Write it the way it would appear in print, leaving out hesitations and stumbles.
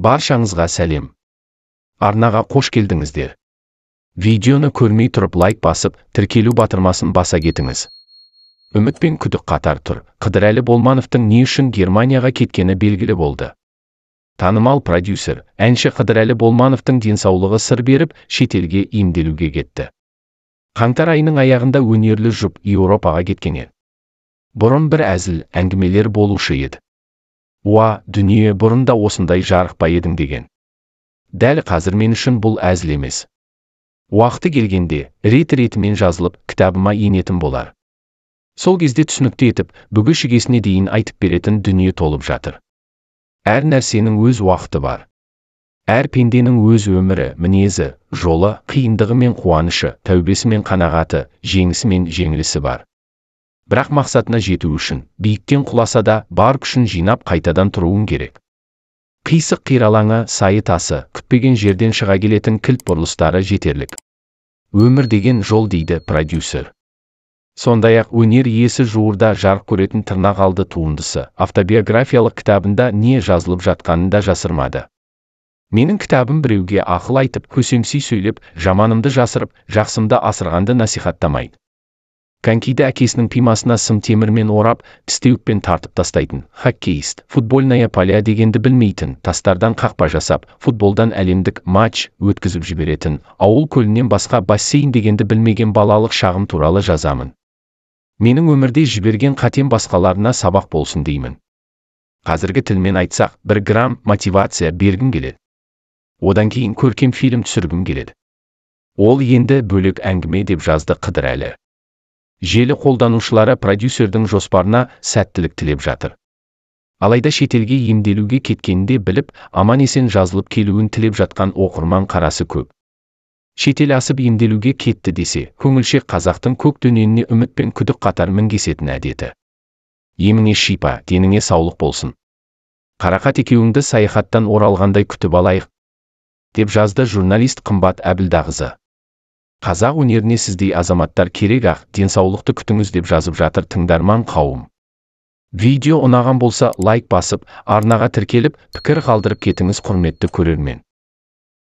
Баршаңызға сәлем. Арнаға қош келдіңіздер. Видеоны көрмей тұрып лайк басып, тіркелу батырмасын баса кетіңіз. Үміт пен күдік қатар тұр. Қыдырәлі Болмановтың не үшін Германияға кеткені белгілі болды. Танымал продюсер, әнші Қыдырәлі Болмановтың денсаулығы сыр беріп, шетелге емделуге кетті. Қаңтар айының аяғында өнерлі жұп Еуропаға кеткен еді. Бұрын бір әзіл әңгімелер болушы еді. «Уа, дүние, бұрын да осындай жарық па едің» деген. Дәл қазір мен үшін бұл әзіл емес. Уақыты келгенде рет-ретімен жазылып, кітабыма енетін болар. Сол кезде түсінікті етіп, бүге-шігесіне дейін айтып беретін дүние толып жатыр. Әр нәрсенің өз уақыты бар. Әр пенденің өз өмірі, мінезі, жолы, қиындығы мен қуанышы, тәубесі мен қанағаты, жеңісі мен жеңілісі бар. Бірақ мақсатына жету үшін, биіктен құласа да, бар күшін жинап қайтадан тұруың керек. Қисық қиралаңы, сайы тасы, күтпеген жерден шыға келетін кілт бұрылыстары жетерлік. Өмір деген жол, дейді продюсер. Сондай-ақ өнер иесі жуырда жарық көретін тырнақ алды туындысы, автобиографиялық кітабында не жазылып жатқанын да жасырмады. Менің кітабым біреуге ақыл айтып, көсемси сөйлеп, жаманымды жасырып, жақсымды асырғанды насихаттамайды. Конькиді әкесінің пимасына сым темірмен орап, тістеуікпен тартып тастайтын, хоккеист, футбольная поля дегенді білмейтін, тастардан қақпа жасап, футболдан әлемдік матч өткізіп жіберетін, ауыл көлінен басқа бассейн дегенді білмеген балалық шағым туралы жазамын. Менің өмірде жіберген қатем басқаларына сабақ болсын деймін. Қазіргі тілмен айтсақ, 1 грамм мотивация бергім келеді. Одан кейін көркем фильм түсіргім келеді. Ол енді бөлек әңгіме, деп жазды Қыдырәлі. Желі қолданушылары продюсердің жоспарына сәттілік тілеп жатыр. Алайда шетелге емделуге кеткенінде біліп, аман-есен жазылып келуін тілеп жатқан оқырман қарасы көп. Шетел асып емделуге кетті десе, көңілшек қазақтың көк дөненіне үміт пен күдік қатар мінгесетін әдеті. Еміңе шипа, деніңе саулық болсын. Қарақат екеуіңді саяхаттан оралғандай күтіп алайық, деп жазды журналист Қымбат Әбілдағызы. Қазақ өнеріне сіздей азаматтар керек-ақ, денсаулықты күтіңіз, деп жазып жатыр тыңдарман қауым. Видео ұнаған болса, лайк басып, арнаға тіркеліп, пікір қалдырып кетіңіз, құрметті көрермен.